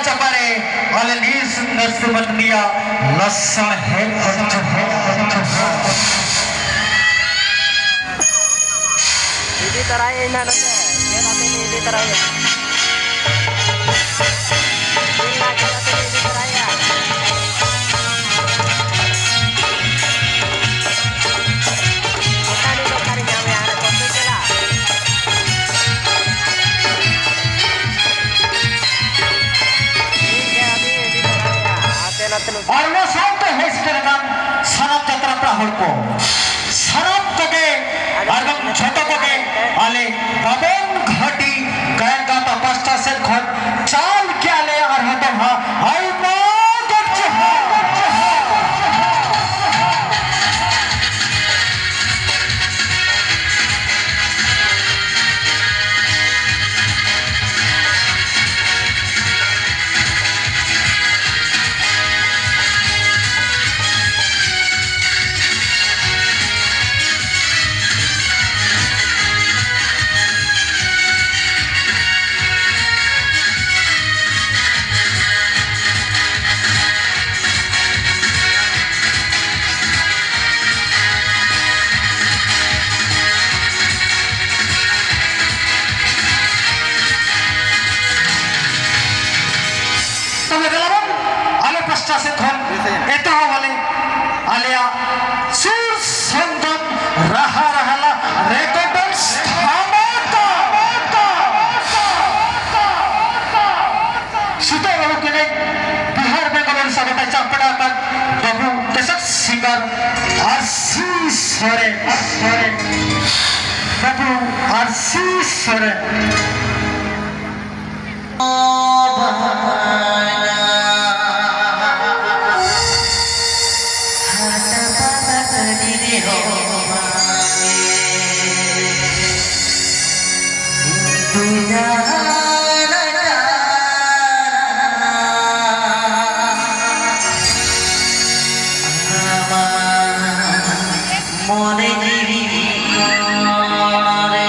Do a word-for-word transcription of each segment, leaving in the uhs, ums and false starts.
ᱪᱟᱯᱟᱨᱮ ᱟᱞᱮ ᱱᱤᱥ ᱱᱟᱹᱥᱤ ᱢᱟᱹᱱᱢᱤᱭᱟᱜ ᱞᱟᱥᱟᱲᱦᱮᱫ ᱚᱠᱛᱚ᱾ ᱤᱫᱤ ᱛᱟᱨᱟᱭᱟᱹᱧ ᱱᱟᱦᱟᱜ ᱱᱚᱛᱮ᱾ ᱪᱮᱫ ᱟᱛᱮ ᱞᱤᱧ ᱤᱫᱤ ᱛᱟᱨᱟᱭᱟ? ᱤᱧ ᱢᱟ ᱪᱮᱫ ᱟᱛᱮ ᱞᱤᱧ ᱤᱫᱤ ᱛᱟᱨᱟᱭᱟ? ᱚᱠᱟ ᱨᱮ ᱫᱚ ᱚᱠᱟ ᱨᱮ ᱧᱟᱢᱮᱭᱟ? ᱦᱟᱱᱮ ᱠᱚᱛᱮ ᱪᱟᱞᱟᱜ᱾ ᱤᱧ ᱜᱮ ᱟᱹᱰᱤ ᱤᱫᱤ ᱛᱟᱨᱟᱭᱟ᱾ ᱦᱟᱱᱛᱮ ᱱᱟᱛᱮ ᱱᱚᱛᱮ᱾ ᱟᱨ ᱚᱱᱟ ᱥᱟᱶᱛᱮ ᱦᱮᱡ ᱥᱮᱴᱮᱨ ᱟᱠᱟᱱ ᱥᱟᱱᱟᱢ ᱡᱟᱛᱨᱟ ᱯᱮᱲᱟ ᱦᱚᱲ ᱠᱚ, ᱥᱟᱱᱟᱢ ᱠᱚᱜᱮ ᱟᱨ ᱵᱟᱝ ᱡᱷᱚᱛᱚ ᱠᱚᱜᱮ ᱟᱞᱮ ᱵᱟᱵᱚᱱ ᱜᱷᱟᱹᱴᱤ ᱜᱟᱭᱟᱱ ᱜᱟᱶᱛᱟ ᱯᱟᱥᱴᱟ ᱥᱮᱫ ᱠᱷᱚᱱ ᱪᱟᱞ ᱠᱮᱜᱼᱟ ᱞᱮ ᱟᱨ ᱦᱚᱸ ᱫᱚᱲᱦᱟ ᱟᱭᱢᱟ ᱜᱚᱰ ᱡᱚᱦᱟᱨ᱾ ᱛᱚᱵᱮ ᱫᱮᱞᱟ ᱵᱚᱱ, ᱟᱞᱮ ᱯᱟᱥᱴᱟ ᱥᱮᱫ ᱠᱷᱚᱱ ᱮᱛᱚᱦᱚᱵ ᱟᱞᱮ ᱟᱞᱮᱭᱟᱜ ᱥᱩᱨ ᱥᱚᱝᱜᱚᱢ ᱨᱟᱦᱟ ᱨᱟᱦᱟᱞᱟ ᱨᱮᱠᱚᱨᱰ ᱫᱷᱟᱢᱟᱠᱟ᱾ ᱥᱩᱛᱟᱹ ᱵᱟᱹᱵᱩ ᱠᱮᱱᱮᱡ ᱵᱤᱦᱟᱨ ᱵᱮᱝᱜᱚᱞ ᱳᱰᱤᱥᱟ ᱜᱚᱴᱟ ᱪᱟᱯᱲᱟ ᱟᱠᱟᱱ ᱵᱟᱹᱵᱩ ᱠᱮᱥᱮᱴ ᱥᱤᱝᱜᱟᱨ ᱟᱨ ᱥᱤ ᱥᱚᱨᱮᱱ, ᱵᱟᱹᱵᱩ ᱟᱨ ᱥᱤ ᱥᱚᱨᱮᱱ᱾ ᱢᱚᱱᱮ ᱡᱤᱣᱤ ᱨᱮ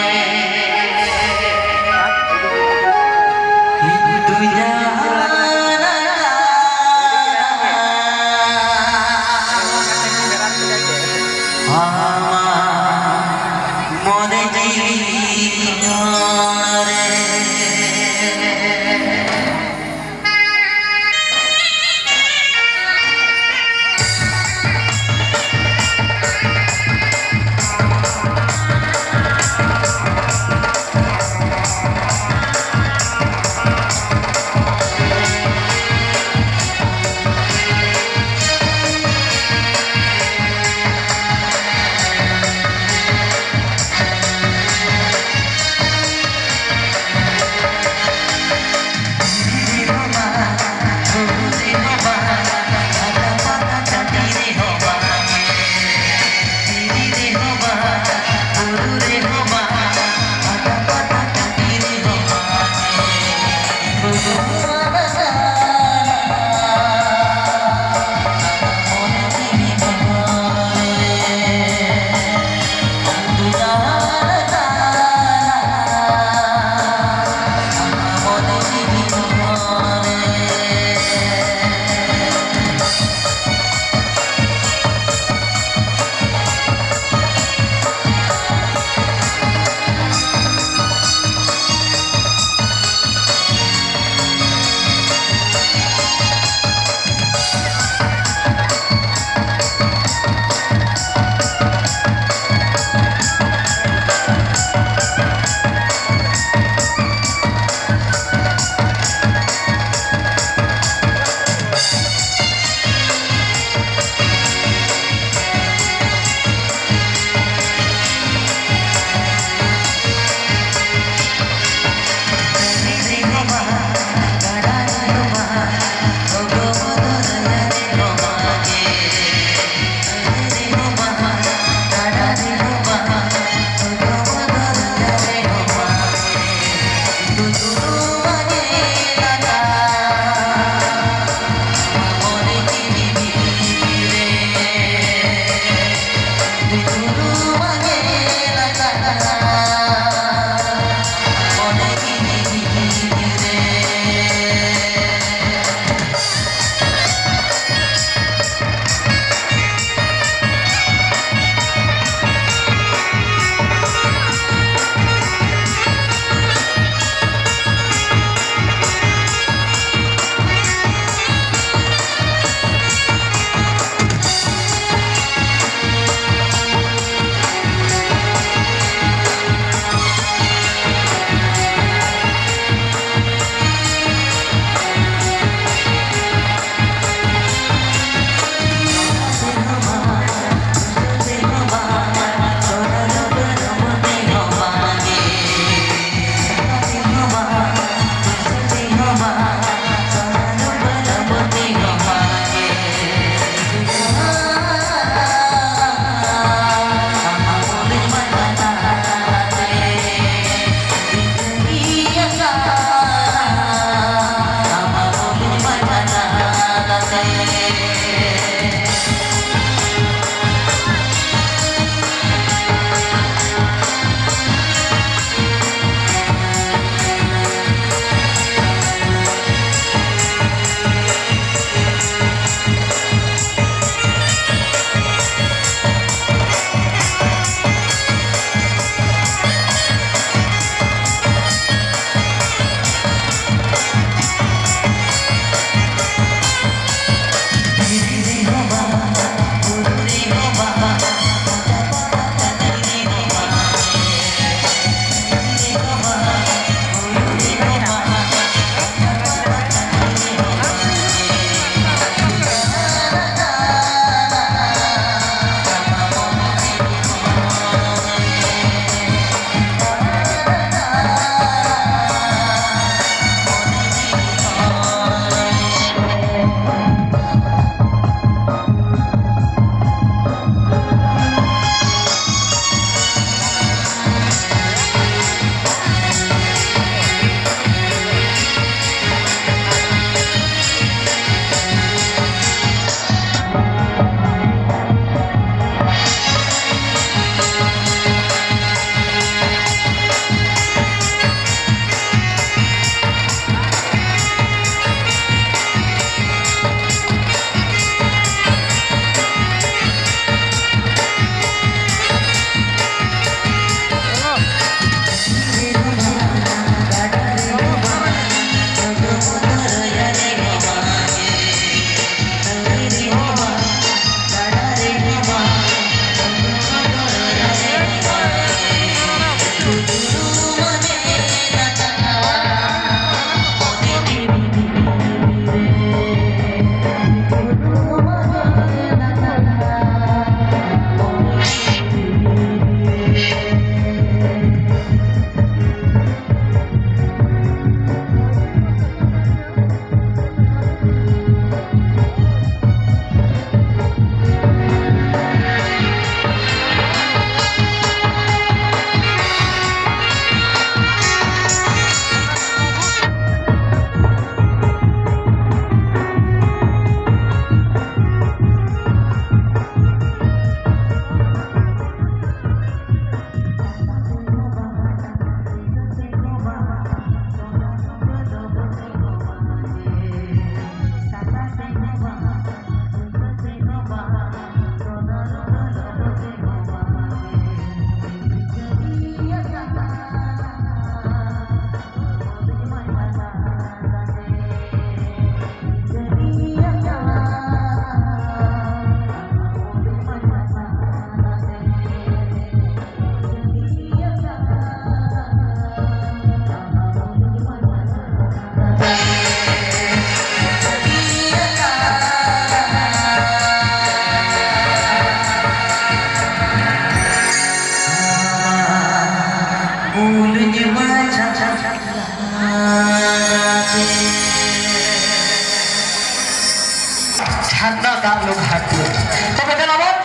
ᱛᱚᱵᱮ ᱫᱮᱞᱟ ᱵᱚᱱ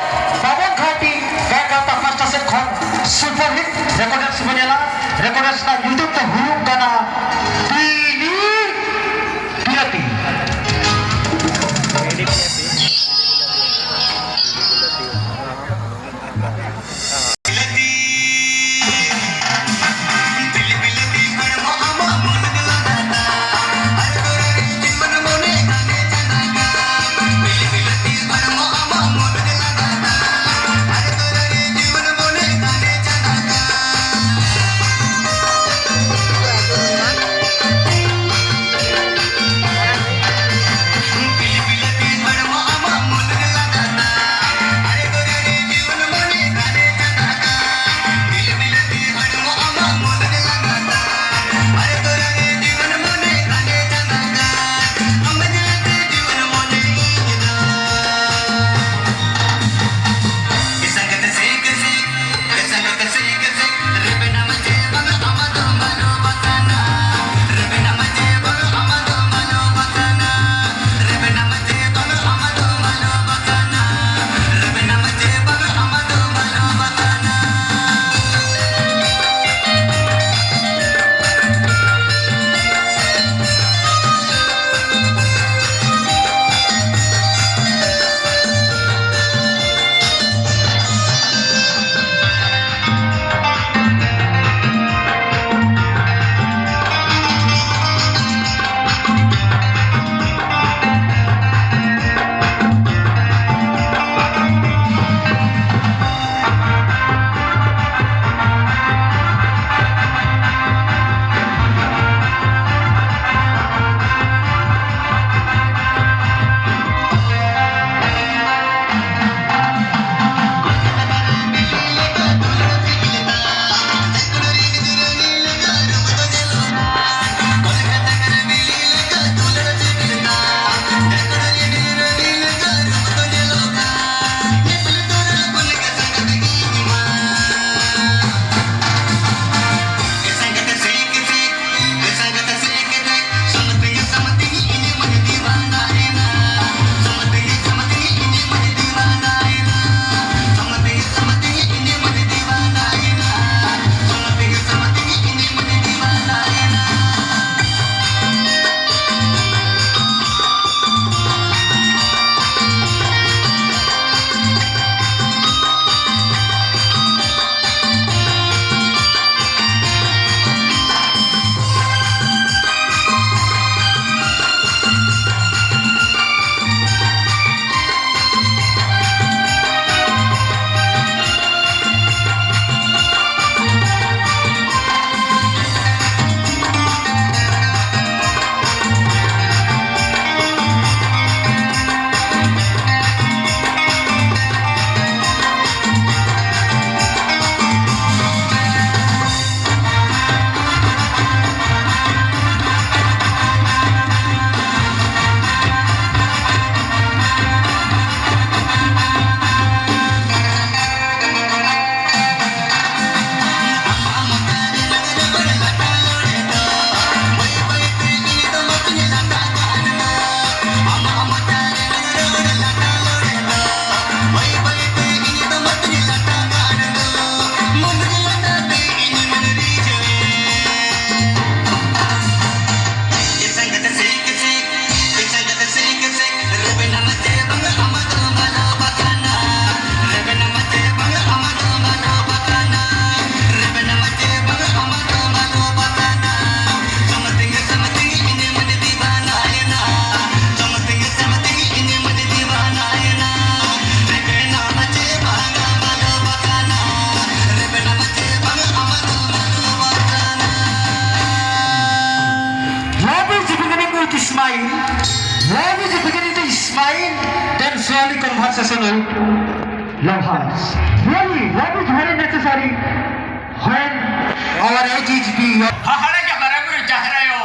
ᱵᱟᱵᱚᱱ ᱜᱷᱟᱹᱴᱤ ᱜᱟᱭᱟᱱ ᱜᱟᱶᱛᱟ ᱯᱟᱦᱴᱟ ᱥᱮᱫ ᱠᱷᱚᱱ ᱥᱩᱯᱟᱨ ᱦᱤᱴ ᱨᱮᱠᱚᱨᱰᱮᱱᱥ ᱵᱚᱱ ᱧᱮᱞᱟ᱾ ᱨᱮᱠᱚᱨᱰᱮᱱᱥ ᱨᱮᱱᱟᱜ ᱧᱩᱛᱩᱢ ᱫᱚ ᱦᱩᱭᱩᱜ ᱠᱟᱱᱟ ᱯᱤᱞᱤ ᱵᱤᱞᱟᱹᱛᱤ᱾ Smile. Love is beginning to smile, then slowly conversation with lovers. Really, love is very necessary when our age is beyond. ᱦᱟᱦᱟᱲᱟ ᱜᱮ ᱢᱟᱨᱟᱝ ᱵᱩᱨᱩ ᱡᱟᱦᱮᱨ ᱟᱭᱳ,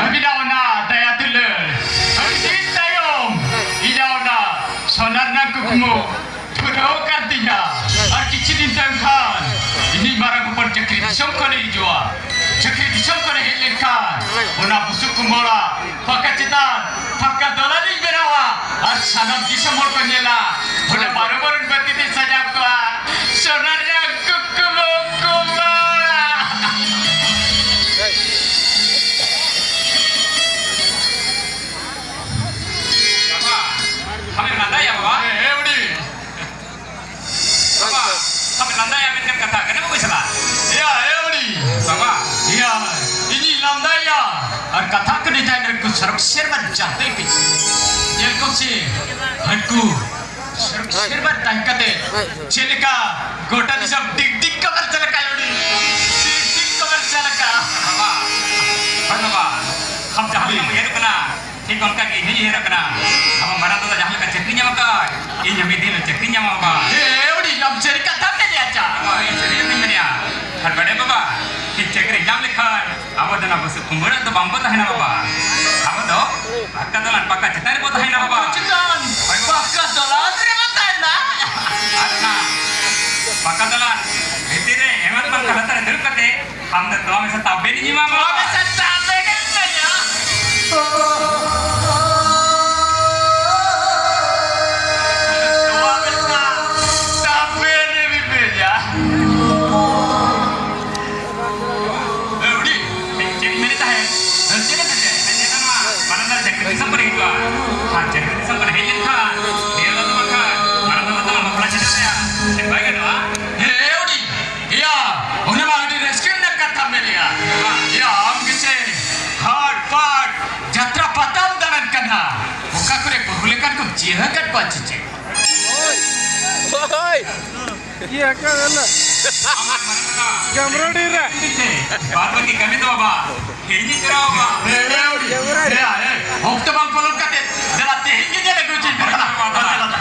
ᱟᱹᱵᱤᱱᱟᱜ ᱚᱱᱟ ᱫᱟᱭᱟ ᱫᱩᱞᱟᱹᱲ᱾ ᱟᱹᱰᱤ ᱫᱤᱱ ᱛᱟᱭᱚᱢ ᱤᱧᱟᱹᱜ ᱚᱱᱟ ᱥᱚᱱᱟ ᱨᱮᱱᱟᱜ ᱠᱩᱠᱢᱩ ᱯᱩᱨᱟᱹᱣ ᱠᱟᱱ ᱛᱤᱧᱟ᱾ ᱟᱨ ᱠᱤᱪᱷᱩ ᱫᱤᱱ ᱛᱟᱭᱚᱢ ᱠᱷᱟᱱ ᱤᱧᱤᱡ ᱢᱟᱨᱟᱝ ᱦᱚᱯᱚᱱ ᱪᱟᱹᱠᱨᱤ ᱫᱤᱥᱚᱢ ᱠᱷᱚᱱᱮ ᱦᱤᱡᱩᱜᱼᱟ᱾ ᱪᱟᱹᱠᱨᱤ ᱫᱤᱥᱚᱢ ᱠᱷᱚᱱᱮ ᱦᱮᱡ ᱞᱮᱱᱠᱷᱟᱱ ᱚᱱᱟ ᱵᱩᱥᱩᱵ ᱠᱩᱢᱵᱟᱹ ᱚᱲᱟᱜ ᱯᱟᱠᱟ ᱪᱮᱛᱟᱱ ᱯᱟᱠᱟ ᱫᱚᱞᱟᱱᱤᱧ ᱵᱮᱱᱟᱣᱟ᱾ ᱟᱨ ᱥᱟᱱᱟᱢ ᱫᱤᱥᱚᱢ ᱦᱚᱲ ᱠᱚ ᱧᱮᱞᱟ, ᱚᱸᱰᱮ ᱵᱟᱨᱚ ᱵᱟᱨᱚᱱ ᱵᱟᱹᱛᱤ ᱛᱮ ᱥᱟᱡᱟᱣ ᱠᱚᱜᱼᱟ ᱥᱚᱱᱟ ᱨᱮᱱᱟᱜ ᱠᱩᱠᱢᱩ ᱠᱩᱢᱵᱟᱹ ᱚᱲᱟᱜ᱾ ᱵᱟᱵᱟ, ᱟᱢᱮᱢ ᱞᱟᱸᱫᱟᱭᱟ ᱵᱟᱵᱟ? ᱦᱮᱸ, ᱦᱮᱸ, ᱩᱰᱤ᱾ ᱵᱟᱵᱟ, ᱟᱢᱮᱢ ᱞᱟᱸᱫᱟᱭᱟ ᱢᱮᱱᱠᱷᱟᱱ ᱠᱟᱛᱷᱟ ᱠᱟᱱᱟ ᱵᱟᱵᱩ ᱥᱟᱞᱟ᱾ ᱮᱭᱟ, ᱮ ᱩᱰᱤ᱾ ᱵᱟᱵᱟ᱾ ᱮᱭᱟ, ᱤᱧᱤᱧ ᱞᱟᱸᱫᱟᱭᱟ᱾ ᱟᱨ ᱠᱟᱛᱷᱟ ᱠᱟᱹᱱᱟᱹᱧ ᱡᱟᱦᱟᱸᱭ ᱱᱩᱠᱩ ᱥᱚᱨᱚᱜ ᱥᱮᱨᱢᱟ ᱡᱟᱛᱮ ᱯᱮ ᱧᱮᱞ ᱠᱚᱢ ᱥᱮ, ᱦᱟᱹᱱᱠᱩ ᱥᱮᱨᱢᱟ ᱛᱟᱦᱮᱸ ᱠᱟᱛᱮ ᱪᱮᱫ ᱞᱮᱠᱟ ᱜᱚᱴᱟ ᱫᱤᱥᱚᱢ ᱰᱤᱜᱽ ᱰᱤᱜᱽ ᱠᱚ ᱢᱟᱨᱥᱟᱞ ᱟᱠᱟᱫ ᱩᱰᱤ᱾ ᱰᱤᱜᱽ ᱰᱤᱜᱽ ᱠᱚ ᱢᱟᱨᱥᱟᱞ ᱟᱠᱟᱫ᱾ ᱵᱟᱵᱟ, ᱦᱳᱭ ᱵᱟᱵᱟ, ᱟᱢ ᱡᱟᱦᱟᱸ ᱞᱮᱠᱟᱢ ᱩᱭᱦᱟᱹᱨᱚᱜ ᱠᱟᱱᱟ, ᱴᱷᱤᱠ ᱚᱱᱠᱟ ᱜᱮ ᱤᱧ ᱦᱚᱧ ᱩᱭᱦᱟᱹᱨᱚᱜ ᱠᱟᱱᱟ᱾ ᱟᱵᱚ ᱢᱟᱨᱟᱝ ᱫᱟᱫᱟ ᱡᱟᱦᱟᱸ ᱞᱮᱠᱟ ᱪᱟᱹᱠᱨᱤ ᱧᱟᱢ ᱟᱠᱟᱫ, ᱤᱧ ᱦᱚᱸ ᱢᱤᱫ ᱫᱤᱱ ᱦᱤᱞᱳᱜ ᱪᱟᱹᱠᱨᱤᱧ ᱧᱟᱢᱟ ᱵᱟᱵᱟ᱾ ᱦᱮ, ᱩᱰᱤ, ᱟᱢ ᱥᱟᱹᱨᱤ ᱠᱟᱛᱷᱟᱢ ᱢᱮᱱᱮᱫᱼᱟ ᱪᱟ? ᱦᱳᱭ, ᱤᱧ ᱥᱟᱹᱨᱤ ᱠᱟᱛᱷᱟᱧ ᱢᱮᱱᱮᱫᱼᱟ᱾ ᱟᱨ ᱵᱟᱰᱟᱭ ᱵᱟᱵᱟ, ᱤᱧ ᱪᱟᱹᱠᱨᱤ ᱧᱟᱢ ᱞᱮᱠᱷᱟᱱ ᱟᱵᱚ ᱫᱚ ᱚᱱᱟ ᱵᱩᱥᱩᱵ ᱠᱩᱢᱵᱟᱹ ᱚᱲᱟᱜ ᱫᱚ ᱵᱟᱝᱵᱚ ᱛᱟᱦᱮᱱᱟ ᱵᱟᱵᱟ᱾ ᱟᱵᱚ ᱫᱚ ᱯᱟᱠᱟ ᱫᱚᱞᱟᱱ ᱯᱟᱠᱟ ᱪᱮᱛᱟᱱ ᱨᱮᱵᱚ ᱛᱟᱦᱮᱱᱟ ᱵᱟᱵᱟ᱾ ᱪᱮᱛᱟᱱ ᱯᱟᱠᱟ ᱫᱚᱞᱟᱱ ᱨᱮᱵᱚ ᱛᱟᱦᱮᱱᱟ᱾ ᱟᱨ ᱚᱱᱟ ᱯᱟᱠᱟ ᱫᱚᱞᱟᱱ ᱵᱷᱤᱛᱤᱨ ᱨᱮ ᱮᱢᱟᱱ ᱯᱟᱝᱠᱷᱟ ᱞᱟᱛᱟᱨ ᱨᱮ ᱫᱩᱲᱩᱵ ᱠᱟᱛᱮ ᱟᱢ ᱫᱚ ᱛᱚᱣᱟ ᱢᱮᱥᱟ ᱛᱟᱵᱮᱱ ᱤᱧ ᱮᱢᱟᱢᱟ᱾ ᱛᱚᱣᱟ ᱢᱮᱥᱟ ᱛᱟᱵᱮᱱ ᱤᱧ ᱮᱢᱟᱢᱟ᱾ ᱛᱚᱣᱟ ᱢᱮᱥᱟ ᱛᱟᱵᱮᱱ ᱤᱧ ᱮᱢᱟᱢᱟ᱾ ᱮ, ᱩᱰᱤ, ᱪᱮᱫ ᱤᱧ ᱢᱮᱱᱮᱫ ᱛᱟᱦᱮᱸᱫ? ᱪᱮᱫ ᱮᱢ ᱢᱮᱱᱮᱫ ᱛᱟᱦᱮᱸᱫ? ᱢᱟᱱᱮ, ᱱᱚᱣᱟ ᱢᱟᱱᱮ, ᱱᱚᱣᱟ ᱪᱟᱹᱠᱨᱤ ᱫᱤᱥᱚᱢ ᱠᱚᱨᱮ ᱦᱤᱡᱩᱜᱼᱟ᱾ ᱟᱨ ᱪᱟᱹᱠᱨᱤ ᱫᱤᱥᱚᱢ ᱠᱚᱨᱮ ᱦᱮᱡ ᱞᱮᱱᱠᱷᱟᱱ, ᱱᱤᱭᱟᱹ ᱫᱚ ᱵᱟᱝᱠᱷᱟᱱ, ᱢᱟᱱᱮ, ᱱᱚᱣᱟ ᱫᱚ ᱵᱟᱯᱞᱟ ᱪᱷᱟᱰᱟ ᱨᱮᱭᱟᱜ ᱪᱮᱫ ᱵᱟᱭ ᱜᱟᱱᱚᱜᱼᱟ? ᱮ, ᱩᱰᱤ, ᱮᱭᱟ, ᱚᱱᱟ ᱢᱟ ᱟᱹᱰᱤ ᱨᱟᱹᱥᱠᱟᱹ ᱨᱮᱱᱟᱜ ᱠᱟᱛᱷᱟ ᱢᱮᱱᱮᱜᱼᱟ᱾ ᱭᱟ, ᱟᱢ ᱜᱮᱥᱮ ᱦᱟᱴ ᱯᱟᱴ ᱡᱟᱛᱨᱟ ᱯᱟᱛᱟᱢ ᱫᱟᱬᱟᱱ ᱠᱟᱱᱟ᱾ ᱚᱠᱟ ᱠᱚᱨᱮ ᱵᱟᱹᱦᱩ ᱞᱮᱠᱟᱱ ᱠᱚᱢ ᱪᱤᱭᱟᱹ ᱟᱠᱟᱫ ᱠᱚᱣᱟ ᱪᱮ ᱪᱮ? ᱦᱳᱭ᱾ ᱤᱭᱟᱹ ᱟᱠᱟᱫ ᱟᱞᱮ᱾ ᱡᱟᱢᱨᱟᱰᱤ ᱨᱮ᱾ ᱵᱟᱫ ᱵᱟᱹᱠᱤ ᱠᱟᱹᱢᱤ ᱫᱚ ᱵᱟᱵᱟ, ᱤᱧᱤᱧ ᱠᱚᱨᱟᱣᱟ ᱵᱟᱵᱟ᱾ ᱡᱟᱢᱨᱟᱰᱤ᱾ ᱭᱟ, ᱭᱟ᱾ ᱚᱠᱛᱚ ᱵᱟᱝ ᱯᱟᱞᱚᱱ ᱠᱟᱛᱮ, ᱫᱮᱞᱟ ᱛᱮᱦᱮᱧ ᱜᱮ ᱧᱮᱞ ᱟᱹᱜᱩ ᱦᱚᱪᱚᱧ ᱯᱮ᱾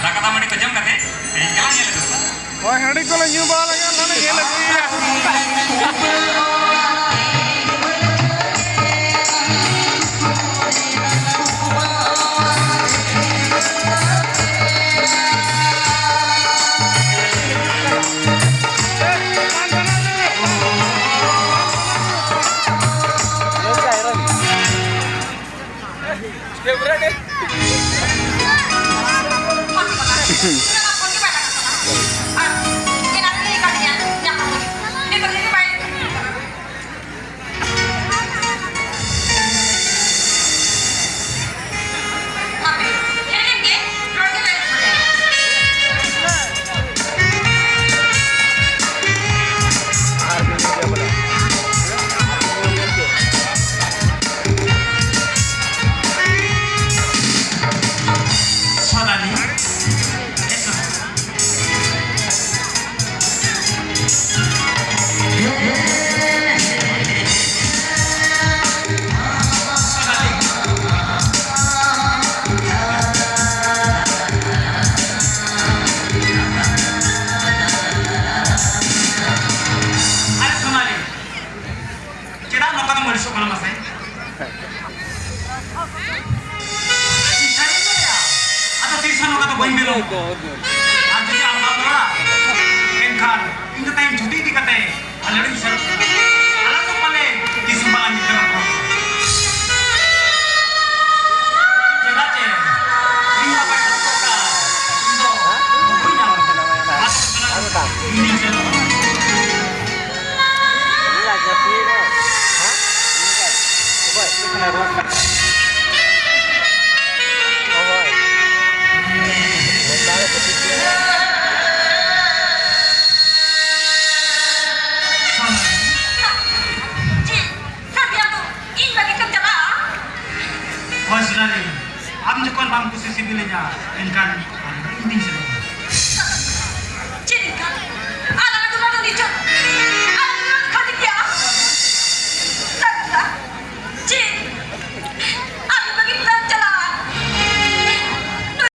ᱫᱟᱠᱟ ᱫᱟᱜ ᱢᱟᱹᱰᱤ ᱠᱚ ᱡᱚᱢ ᱠᱟᱛᱮ ᱛᱮᱦᱮᱧ ᱜᱮᱞᱟᱝ ᱧᱮᱞ ᱟᱹᱜᱩ ᱠᱚᱣᱟ᱾ ᱦᱳᱭ, ᱦᱟᱺᱰᱤ ᱠᱚᱞᱮ ᱧᱩ ᱵᱟᱲᱟ ᱞᱮᱠᱷᱟᱱ ᱱᱟᱦᱟᱜ ᱧᱮᱞ ᱟᱹᱜᱩᱭᱮᱭᱟ᱾ ᱟᱨᱮ ᱥᱳᱱᱟᱞᱤ, ᱪᱮᱫᱟᱜ ᱱᱚᱝᱠᱟ ᱫᱚᱢ ᱟᱹᱲᱤᱥᱚᱜ ᱠᱟᱱᱟ ᱢᱟᱥᱮ? ᱤᱧ ᱥᱟᱹᱨᱤᱧ ᱞᱟᱹᱭᱟ, ᱟᱫᱚ ᱛᱤᱥ ᱦᱚᱸ ᱱᱚᱝᱠᱟ ᱫᱚ ᱵᱟᱹᱧ ᱵᱮᱱᱟᱣ ᱠᱚᱣᱟ᱾ ᱟᱨ ᱡᱩᱫᱤ ᱟᱢ ᱵᱟᱢ ᱨᱚᱲᱟ, ᱮᱱᱠᱷᱟᱱ ᱤᱧ ᱫᱚ ᱛᱟᱭᱚᱢ ᱡᱩᱫᱤ ᱤᱫᱤ ᱠᱟᱛᱮ ᱟᱞᱮ ᱚᱲᱟᱜ ᱤᱧ ᱥᱮᱱᱚᱜ ᱠᱟᱱᱟ᱾ ᱟᱞᱟᱝ ᱫᱚ ᱯᱟᱞᱮ ᱛᱤᱥ ᱦᱚᱸ ᱵᱟᱞᱟᱝ ᱧᱮᱯᱮᱞ ᱨᱚᱯᱚᱲ᱾ ᱪᱮᱫᱟᱜ ᱪᱮ ᱤᱧ ᱵᱟᱵᱟᱭ ᱠᱷᱟᱴᱚ ᱠᱟᱜᱼᱟ, ᱤᱧ ᱫᱚ ᱵᱟᱹᱧ ᱧᱟᱢ ᱠᱟᱱᱟ᱾ ᱤᱧ ᱥᱮᱱᱚᱜ ᱠᱟᱱᱟ᱾ ᱦᱳᱭ ᱥᱳᱱᱟᱞᱤ, ᱟᱢ ᱡᱚᱠᱷᱚᱱ ᱵᱟᱢ ᱠᱩᱥᱤ ᱥᱤᱵᱤᱞᱤᱧᱟ, ᱮᱱᱠᱷᱟᱱ ᱤᱧ ᱫᱩᱧ ᱥᱮᱱᱚᱜᱼᱟ᱾ ᱪᱮᱫ ᱞᱮᱠᱟ? ᱟᱞᱟᱝ ᱫᱚ ᱱᱤᱛᱚᱜ